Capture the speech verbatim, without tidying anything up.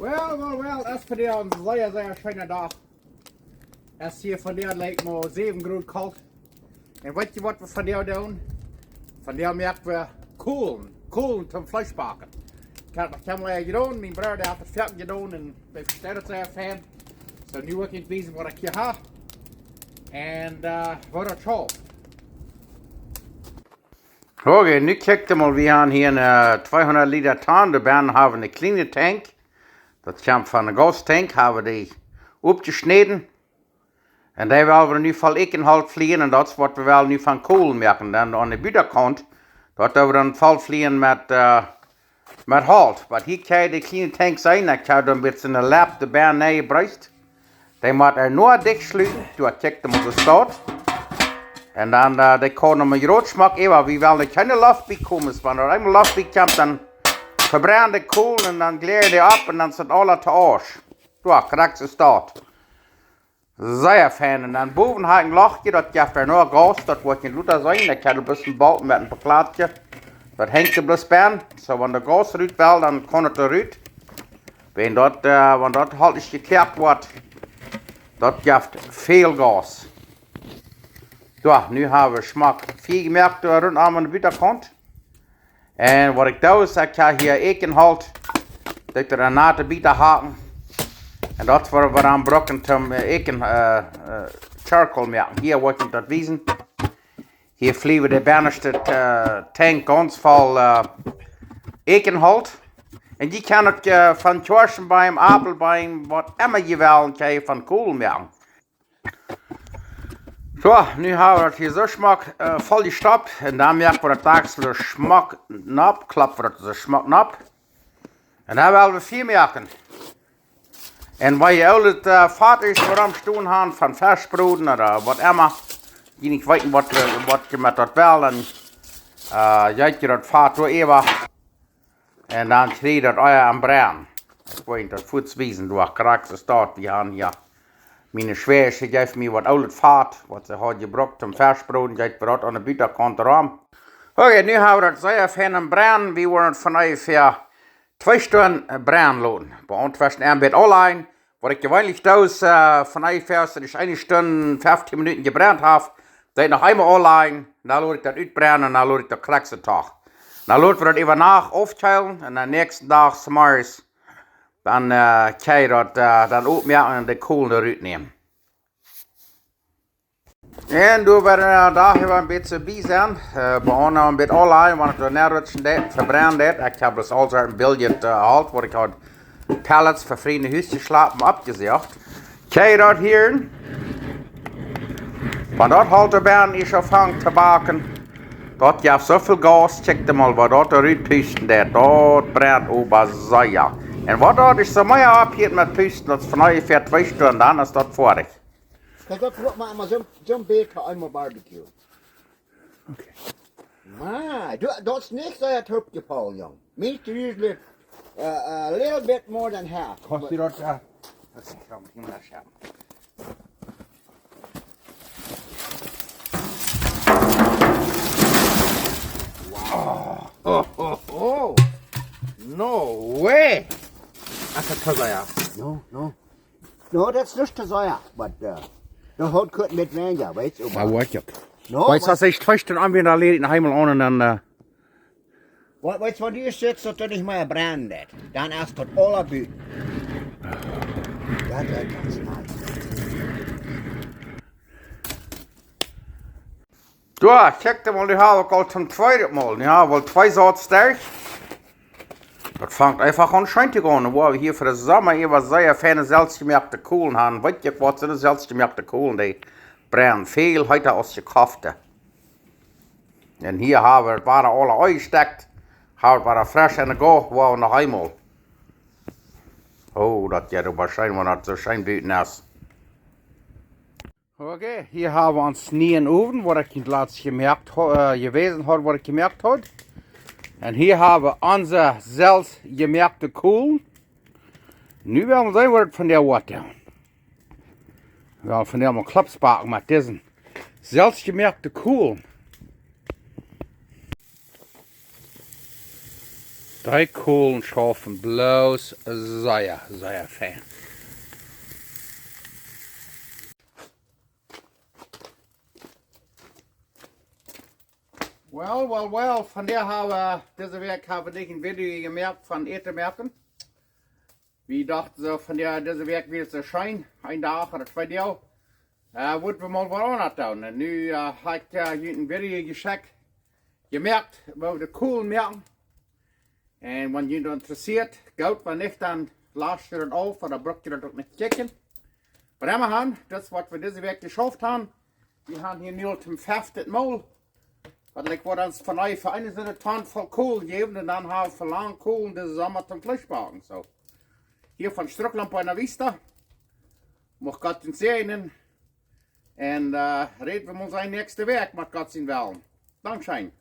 Well, well, well, es vondoag een sea, sea scheena Dach. Es hia vondoag, like, mau säwen Grod kolt. Un weet jie waut wie vondoag doonen? Vondoag moak wie Kolen, Kolen toom Fleesch backen. Ekj hab daut noch kjeenmol jedonen, mien Brooda haft daut foaken jedonen un ekj vestoo daut sea fein. So, nu woa ekj junt wiesen waut ekj hia hab. Un, eh, waut daut schauft. Okay, nu kjikjt mol, wie haben hia een, eh, tweehundat Lita Ton, doa bennen haben wie een kjlienen Tank. Daut kjemt von een Gaustank, haben wie dee oppjeschnäden. Un dee well wie nu voll Eakjenholt flieen un daut es waut wie well nu von Kolen moaken. Dan aun de Butakaunt, doa doo wie dan voll flieen met, eh, met Holt. Waut hia kjikjt, de kjliene Tank sent, dan kjikjt dan met soone Lap de bennen nenn jebreest. Dee mott eena dicht schluten, doa kjikjt mol soo staut. Un dan, eh, dee kaun noch een groot Schmack äwa, wie wellen doa kjeene Loft bie komen, wan doa eemol Loft bie kjemt, dan vebrent de Kolen un dan gleajen dee opp un dan es daut aules to Asch. Doa, krakjt soo staut. Sea fein. Un dan bowen hab ekj een Lochje, daut jeft doa noch Gaus, daut woat jie lota seenen. Ekj hab een bät Bolt met een Plattje. Daut henjt een bät bennen. So, wan de Gaus rut well, dan kaun et rut. Wan daut, eh, wan daut Holt nich jekjläapt woat, daut jeft väl Gaus. Jo, nu hab wie Schmack Fia jemoakt doa runt aun de Butakaunt. Un waut ekj doo es, ekj hab hia Eakjenholt, daut ekj doa nate Bieta hacken. Un daut woa wie dan brucken toom, eh, Eakjen, eh, eh, Charcoal moaken. Hia woa ekj junt daut wiesen. Hia flieen wie de bennste, eh, Tank gaunz voll, eh, Eakjenholt. Un jie kjennen uk, eh, von Kjoaschenbeem, Aupelbeem, waut emma jie wellen, kjenn jie von Kolen moaken. So, nu hab wie daut hia soo schmock, eh, voll jestopt. Un dan moak wie daut Dakjsel soo schmock nopp, klopp wie daut soo schmock nopp. Un dan well wie Fia moaken. Un wan jie oolet, eh, Fat es, waut jie stonen haben, von Fesch broden ooda waut emma. Jie nich weeten waut, eh, waut jie met daut wellen, dan, eh, jeet jie daut Fat doa äwa. Un dan kjricht daut Ea aum Brennen. Ekj woa junt daut fuaz wiesen, doa krakjt soo staut, wie haben hia. Miene Schwäajasche jeef mie waut oolet Fat, waut see haud jebrukt toom Fesch broden, jeet wie daut aun de Butakaunt rom. Okay, nu hab wie daut sea fein aum Brennen. Wie woaren daut von onjefäa twee Stunden, eh, brennen loten. Bie ons tweschen en bät aul en. Waut ekj jeweenlich doo es, eh, von onjefäa, aus daut eene Stund, feftieen Minuten jebrent haft, daut noch eemol aul en, dan lot ekj daut utbrennen un dan lot ekj daut krakjt soo toch. Dan lot wie daut äwa Nacht aufkjeelen un dan näakjsten Dach zemorjes dan, eh, kjenn jie daut, eh, dan oppmoaken un de Kolen doa rut nämen. Un doa woat, eh, daut hia een bät bie sennen. Eh, bie ons een bät aul en, wan et doa nenn rutschen deit, vebrennen deit. Ekj hab bloos aul soo een bät, eh, Holt, waut ekj haud Pellets fa Frind Hus jeschloten, oppjesocht. Kjenn jie daut hieren? Wan daut Holt doa bennen es aunfangen to backen, daut jeft soo väl Gaus, kjikjt mol waut daut doa rut pusten deit. Daut brent oba sea. Un waut daut es, soo mea oppjeit met pusten, daut es von onjefäa twee Stunden, dan es daut foadich. Kjikj, daut brukt mau emma soo, soo een bät fa eemol barbecue. Okay. Wow, du, daut es nich soo toopjefollen, Jung. Means usually, uh, a little bit more than half. Kost du daut, eh, daut es, komm, ekj mott daut schaffen. Wow. Oh, oh, oh. No way. Daut es too sea. No, no. No, daut es nich too sea, but, uh, daut haft goot met weinja, weetst du, oba. Daut woat uk. No, weetst du, aus ekj twee Stunden aun bie de Lied en Himmel aun un dan, eh, Wa-, weetst du, wan du es sitst, daut doa nich mea brennen deit, dan es daut aul buten. Daut woat gaunz nice. Jo, kjikj mol, nu hab ekj aul toom tweeden Mol. Nu hab ekj aul twee Sauten sterk. Daut fangt eefach aun scheen to gonen. Woo wie hia fa de Somma äwa sea feine selfstjemoakte Kolen haben. Weetst du waut, soone selfstjemoakte Kolen, dee brennen väl heeta aus jekoffte. Un hia hab wie daut wada aula aunjestekjt. Hab wie daut wada fresch enne Gow, woo wie noch eemol. Oh, daut jeit oba scheen, wan daut soo scheen buten es. Okay, hia hab wie ons nieen Owen, waut ekj junt latst jemoakt ha-, eh, jewäsen haud, waut ekj jemoakt haud. Un hia hab wie onse selfstjemoakte Kolen. Nu well wie seenen, waut et von dee woat. Wie wellen von dee mol Klopps backen met dise selfstjemoakte Kolen. Dee Kolen schaufen bloos sea, sea fein. Well, well, well, vondoag hab wie, dise Wäakj hab wie nich een Video jemoakt von Äten moaken. Wie dochten soo, vondoag, dise Wäakj wia soo scheen, een Dach ooda twee Doag, äh, wudd wie mol waut aundasch doonen. Un nu, äh, hab ekj, äh, junt een Video jeschekjt, jemoakt, woo wie de Kolen moaken. Un wan junt daut interessieet, goot, wan nich, dan lasst jie daut auf, ooda brukt jie daut uk nich kjikjen. Oba emmahan, daut es waut wie dise Wäakj jeschauft haben. Wie haben hia nu aul daut fefte Mol. Waut ekj woa ons von onjefäa eene Tonn voll Kolen jäwen un dan hab wie velang Kolen disen Somma toom Fleesch backen. Soo, hia von Strucklaunt Buena Vista. Mucht Gott junt säajnen. Un, äh, räd wie ons näakjste Wäakj met Gott sien Wellen. Dankscheen.